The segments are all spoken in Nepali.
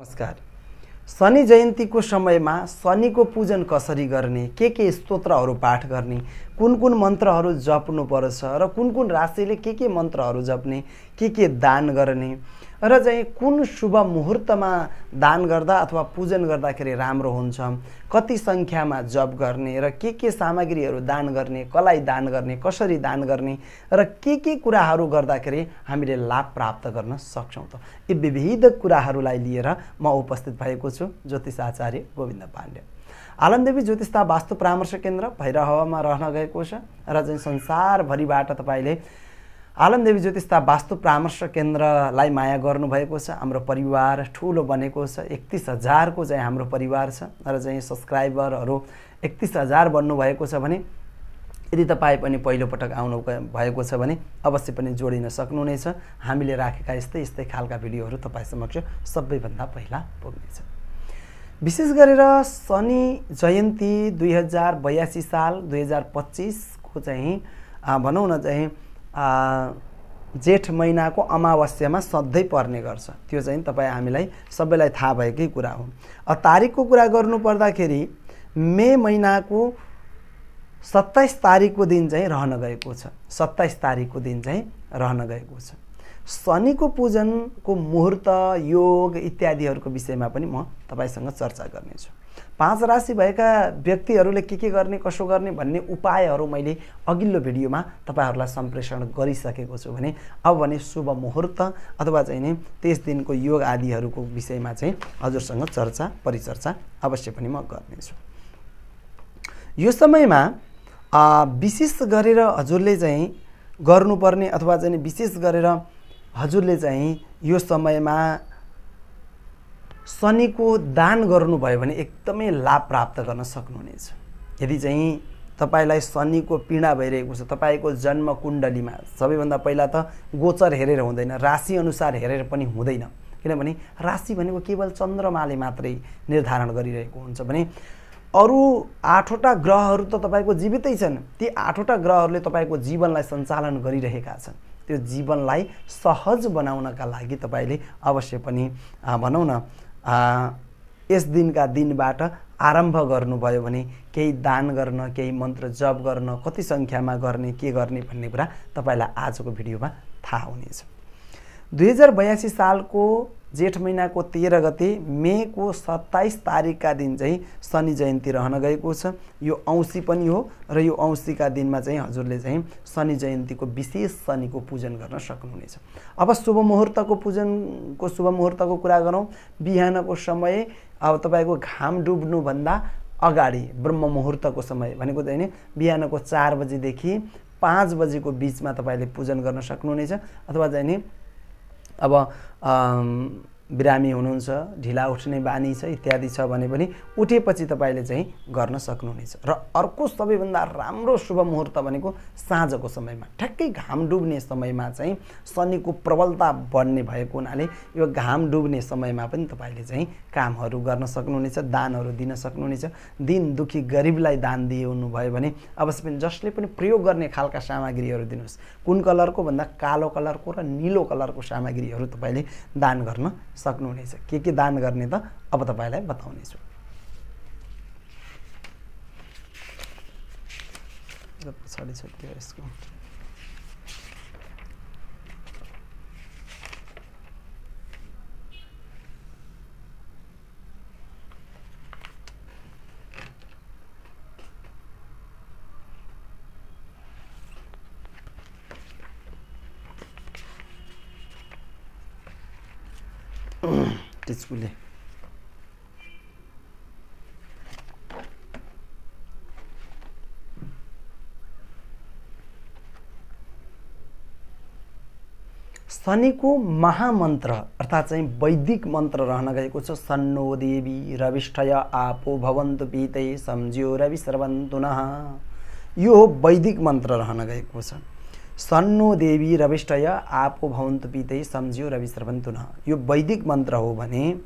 नमस्कार। शनि जयन्तीको समयमा शनिको पूजन कसरी गर्ने, के स्तोत्रहरू पाठ गर्ने, कुन कुन मन्त्रहरू जप्नु पर्छ र कुन कुन राशिले के मन्त्रहरू जप्ने, के दान गर्ने र चाहिँ कुन शुभ मुहूर्तमा दान गर्दा अथवा पूजन गर्दाखेरि राम्रो हुन्छ, कति सङ्ख्यामा जप गर्ने र के सामग्रीहरू दान गर्ने, कसलाई दान गर्ने, कसरी दान गर्ने र के कुराहरू गर्दाखेरि हामीले लाभ प्राप्त गर्न सक्छौँ त, यी विविध कुराहरूलाई लिएर म उपस्थित भएको छु। ज्योतिष आचार्य गोविन्द पाण्डे, आलमदेवी ज्योतिषता वास्तु परामर्श केन्द्र भैरहवामा रहन गएको छ र चाहिँ संसारभरिबाट तपाईले आलमदेवी ज्योतिषता वास्तु परामर्श केन्द्रलाई माया गर्नुभएको छ। हाम्रो परिवार ठुलो बनेको छ, 31,000 को चाहिँ हाम्रो परिवार छ र चाहिँ सब्सक्राइबरहरू 31,000 बन्नुभएको छ भने यदि तपाईँ पनि पहिलोपटक आउनु भएको छ भने अवश्य पनि जोडिन सक्नुहुनेछ। हामीले राखेका यस्तै खालका भिडियोहरू तपाईँ समक्ष सबैभन्दा पहिला पुग्नेछ। विशेष गरेर शनि जयन्ती 2082 साल 2025 को चाहिँ भनौँ न चाहिँ जेठ महिनाको अमावस्यामा सधैँ पर्ने गर्छ। त्यो चाहिँ तपाईँ हामीलाई सबैलाई थाहा भएकै कुरा हो। तारिकको कुरा गर्नु पर्दाखेरि मे महिनाको 27 तारिकको दिन चाहिँ रहन गएको छ। 27 तारिकको दिन चाहिँ रहन गएको छ। शनिको पूजनको मुहूर्त, योग इत्यादिहरूको विषयमा पनि म तपाईसँग चर्चा गर्नेछु। 5 राशि भएका व्यक्तिहरूले के गर्ने, कसो गर्ने भन्ने उपायहरू मैले अघिल्लो भिडियोमा तपाईहरुलाई सम्प्रेषण गरिसकेको छु भने अब भने शुभ मुहूर्त अथवा चाहिँ नि त्यस दिनको योग आदिहरूको विषयमा चाहिँ हजुरसँग चर्चा परिचर्चा अवश्य पनि म गर्नेछु। यो समयमा विशेष गरेर हजुरले चाहिँ गर्नुपर्ने अथवा चाहिँ विशेष गरेर हजुरले चाहिँ यो समयमा शनिको दान गर्नुभयो भने एकदमै लाभ प्राप्त गर्न सक्नुहुनेछ। यदि चाहिँ तपाईलाई शनिको पीडा भइरहेको छ, तपाईको जन्म कुण्डलीमा सबैभन्दा पहिला त गोचर हेरेर हुँदैन, राशि अनुसार हेरेर पनि हुँदैन। किनभने राशि भनेको केवल चन्द्रमाले मात्रै निर्धारण गरिरहेको हुन्छ भने अरु 8वटा ग्रहहरू त तपाईको जीवितै छन्। ती 8वटा ग्रहहरूले तपाईको जीवनलाई सञ्चालन गरिरहेका छन्। त्यो जीवनलाई सहज बनाउनका लागि तपाईले अवश्य पनि भनौँ न यस दिनका दिनबाट आरम्भ गर्नुभयो भने केही दान गर्न, केही मन्त्र जप गर्न, कति सङ्ख्यामा गर्ने, के गर्ने भन्ने कुरा तपाईलाई आजको भिडियोमा थाहा हुनेछ। 2082 सालको जेठ महिनाको 13 गते मे को 27 तारिकका दिन चाहिँ शनि जयन्ती रहन गएको छ। यो औँसी पनि हो र यो औँसीका दिनमा चाहिँ हजुरले चाहिँ शनि जयन्तीको विशेष शनिको पूजन गर्न सक्नुहुनेछ। अब शुभ मुहूर्तको कुरा गरौँ। बिहानको समय अब तपाईको घाम डुब्नुभन्दा अगाडि ब्रह्म मुहूर्तको समय भनेको चाहिँ नि बिहानको 4 बजेदेखि 5 बजेको बीचमा तपाईले पूजन गर्न सक्नुहुनेछ। अथवा चाहिँ नि अब बिरामी हुनुहुन्छ, ढिला उठ्ने बानी छ इत्यादि छ भने पनि उठेपछि तपाईले चाहिँ गर्न सक्नुहुनेछ। र अर्को सबैभन्दा राम्रो शुभ मुहूर्त भनेको साँझको समयमा, ठ्याक्कै घाम डुब्ने समयमा चाहिँ शनिको प्रबलता बढ्ने भएको हुनाले यो घाम डुब्ने समयमा पनि तपाईले चाहिँ कामहरू गर्न सक्नुहुनेछ, दानहरू दिन सक्नुहुनेछ। दिन दुखी गरिबलाई दान दिनु भयो भने अवश्य पनि जसले पनि प्रयोग गर्ने खालका सामग्रीहरू दिनुहोस्। कुन कलरको भन्दा कालो कलरको र नीलो कलरको सामग्रीहरू तपाईले दान गर्न सक्नुहुनेछ। के दान गर्ने त अब तपाईलाई बताउनेछु। पछाडि छट्यो यसको टिचकुले शनिको महामन्त्र अर्थात् चाहिँ वैदिक मन्त्र रहन गएको छ। सन्नो देवी रविष्ठय आपो भवन्तु पीते सम्ज्यो रवि सर्वन्तु नः। यो वैदिक मन्त्र रहन गएको छ। सन्नो देवी रविष्ठय आपो भवन्तु पीते सम्ज्यो रवि सर्वन्तु नः। यो वैदिक मन्त्र हो भने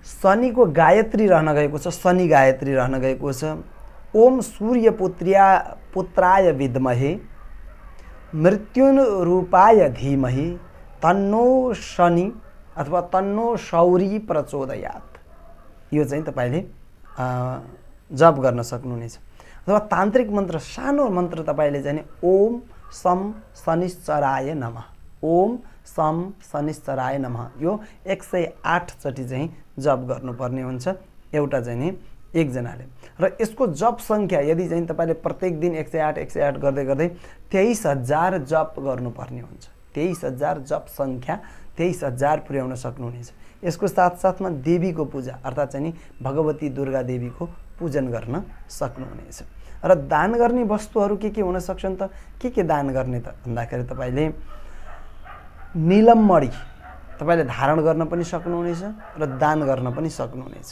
शनिको गायत्री रहन गएको छ। शनि गायत्री रहन गएको छ। ओम सूर्य पुत्राय विद्महे मृत्युरूपाय धीमहि तन्नो शनि अथवा तन्नो शौरी प्रचोदयात् यो चाहिँ तपाईले जप गर्न सक्नुहुनेछ। अथवा तान्त्रिक मन्त्र सानो मन्त्र तपाईले चाहिँ ओम सम शनिश्चराय नमः, ओम सम शनिश्चराय नमः यो 108 चोटि चाहिँ जप गर्नुपर्ने हुन्छ एउटा चाहिँ नि एकजनाले। र यसको जप संख्या यदि चाहिँ तपाईले प्रत्येक दिन 108 गर्दै गर्दै 23000 जप गर्नुपर्ने हुन्छ। 23000 जप संख्या 23000 पुर्याउन सक्नुहुनेछ। यसको साथसाथमा देवीको पूजा अर्थात् चाहिँ नि भगवती दुर्गा देवीको पूजन गर्न सक्नुहुनेछ। र दान गर्ने वस्तुहरू के हुन सक्छन् त? के दान गर्ने त भन्दाखेरि तपाईले नीलम मणि तपाईले धारण गर्न पनि सक्नुहुनेछ र दान गर्न पनि सक्नुहुनेछ।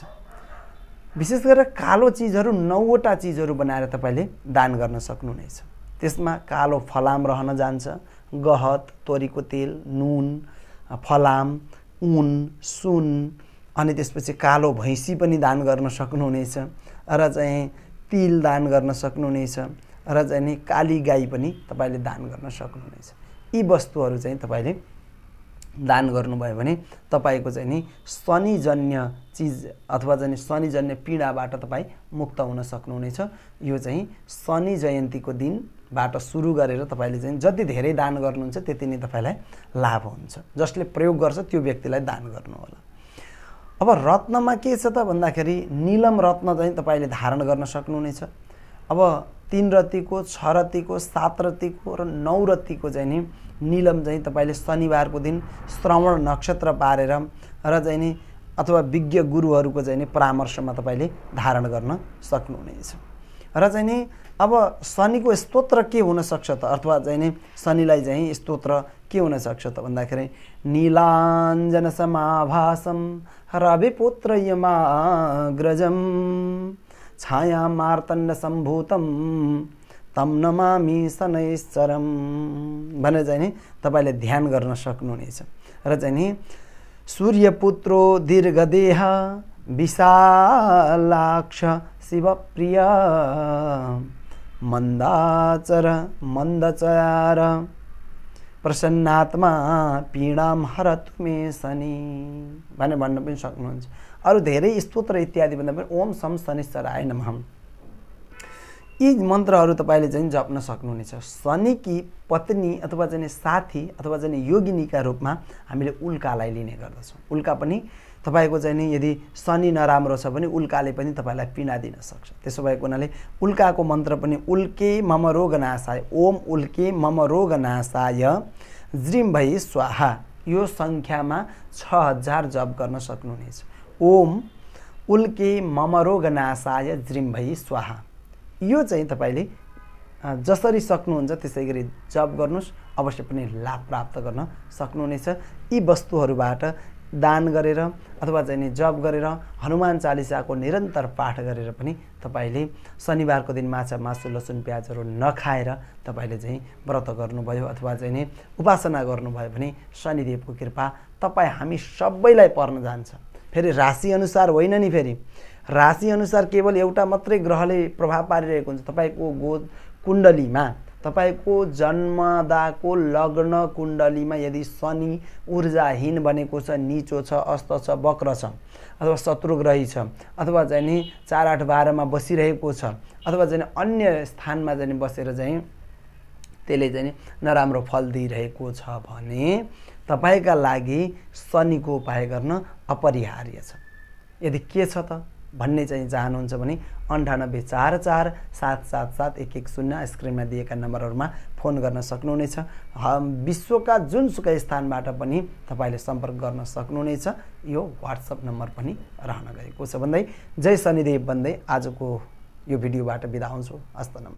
विशेष गरेर कालो चीजहरू 9वटा चीजहरू बनाएर तपाईले दान गर्न सक्नुहुनेछ। त्यसमा कालो फलाम रहन जान्छ, गहत, तोरीको तेल, नुन, फलाम, ऊन, सुन, अनि त्यसपछि कालो भैँसी पनि दान गर्न सक्नुहुनेछ र चाहिँ तिल दान गर्न सक्नुहुनेछ र चाहिँ नि काली गाई पनि तपाईले दान गर्न सक्नुहुनेछ। यी वस्तुहरू चाहिँ तपाईले दान गर्नुभयो भने तपाईको चाहिँ नि शनिजन्य चीज अथवा चाहिँ शनिजन्य पीडाबाट तपाई मुक्त हुन सक्नुहुनेछ। यो चाहिँ शनि जयन्तीको दिनबाट सुरु गरेर तपाईले चाहिँ जति धेरै दान गर्नुहुन्छ त्यति नै तपाईलाई लाभ हुन्छ। जसले प्रयोग गर्छ त्यो व्यक्तिलाई दान गर्नु होला। अब रत्नमा के छ त भन्दाखेरि नीलम रत्न चाहिँ तपाईले धारण गर्न सक्नुहुनेछ। अब 3 रत्तीको, 6 रत्तीको, 7 रत्तीको र 9 रत्तीको चाहिँ नि नीलम चाहिँ तपाईले शनिबारको दिन श्रवण नक्षत्र पारेर र चाहिँ नि अथवा विज्ञ गुरुहरूको चाहिँ नि परामर्शमा तपाईले धारण गर्न सक्नुहुनेछ। र चाहिँ नि अब शनिको स्तोत्र के हुन सक्छ त अथवा चाहिँ नि शनिलाई चाहिँ स्तोत्र के हुन सक्छ त भन्दाखेरि नीलाञ्जन समाभासम रविपुत्र यमाग्रजम छाया मार्तण्ड सम्भूतम तम नमामि शनैश्चरम भनेर चाहिँ नि तपाईले ध्यान गर्न सक्नुहुनेछ। र चाहिँ नि सूर्यपुत्रो दीर्घदेह विशालाक्ष शिवप्रिय मन्दाचर मन्दचार प्रसन्नात्मा पीडाम हरतु मे शनि भनेर भन्न पनि सक्नुहुन्छ। अरु धेरै स्तोत्र इत्यादि भन्दा पनि ओम सम शनिश्चराय नमः यी मन्त्रहरू तपाईले चाहिँ जप्न सक्नुहुनेछ। शनिकी पत्नी अथवा चाहिँ साथी अथवा चाहिँ योगिनीका रूपमा हामीले उल्कालाई लिने गर्दछौँ। उल्का पनि तपाईको चाहिँ नि यदि शनि नराम्रो छ भने उल्काले पनि तपाईलाई पीडा दिन सक्छ। त्यसो भएको हुनाले उल्काको मन्त्र पनि उल्के मम रोगनाशाय ओम उल्के मम रोगनाशाय ज्रीम भई स्वाहा यो संख्यामा 6000 जप गर्न सक्नुहुनेछ। ओम उल्के मम रोगनाशाय ज्रीम भई स्वाहा यो चाहिँ तपाईले जसरी सक्नुहुन्छ त्यसै गरी जप गर्नुस्, अवश्य पनि लाभ प्राप्त गर्न सक्नुहुनेछ। यी वस्तुहरूबाट दान गरेर अथवा चाहिँ नि जप गरेर हनुमान चालिसाको निरन्तर पाठ गरेर पनि तपाईले शनिबारको दिन माछा मासु लसुन प्याजहरू नखाएर तपाईले चाहिँ व्रत गर्नुभयो अथवा चाहिँ नि उपासना गर्नुभयो भने शनिदेवको कृपा तपाई हामी सबैलाई पर्न जान्छ। फेरि राशि अनुसार होइन नि, फेरि राशि अनुसार केवल एउटा मात्रै ग्रहले प्रभाव पारिरहेको हुन्छ। तपाईको कुण्डलीमा तपाईको जन्मदाको लग्न कुण्डलीमा यदि शनि ऊर्जाहीन बनेको छ, नीचो छ, अस्त छ, वक्र छ अथवा शत्रुग्रही छ अथवा चाहिँ नि 4 8 12 मा बसिरहेको छ अथवा चाहिँ अन्य स्थानमा चाहिँ बसेर चाहिँ त्यसले चाहिँ नराम्रो फल दिइरहेको छ भने तपाईका लागि शनिको उपाय गर्न अपरिहार्य छ। यदि के छ त भन्ने चाहिँ चाहनुहुन्छ भने 9844 777 110 स्क्रिनमा दिएका नम्बरहरुमा फोन गर्न सक्नुहुनेछ। विश्वका जुनसुकै स्थानबाट पनि तपाईले सम्पर्क गर्न सक्नुहुनेछ। यो WhatsApp नम्बर पनि रहन गएको छ भन्दै जय शनिदेव भन्दै आजको यो भिडियोबाट बिदा हुन्छु। हस्त नमस्कार।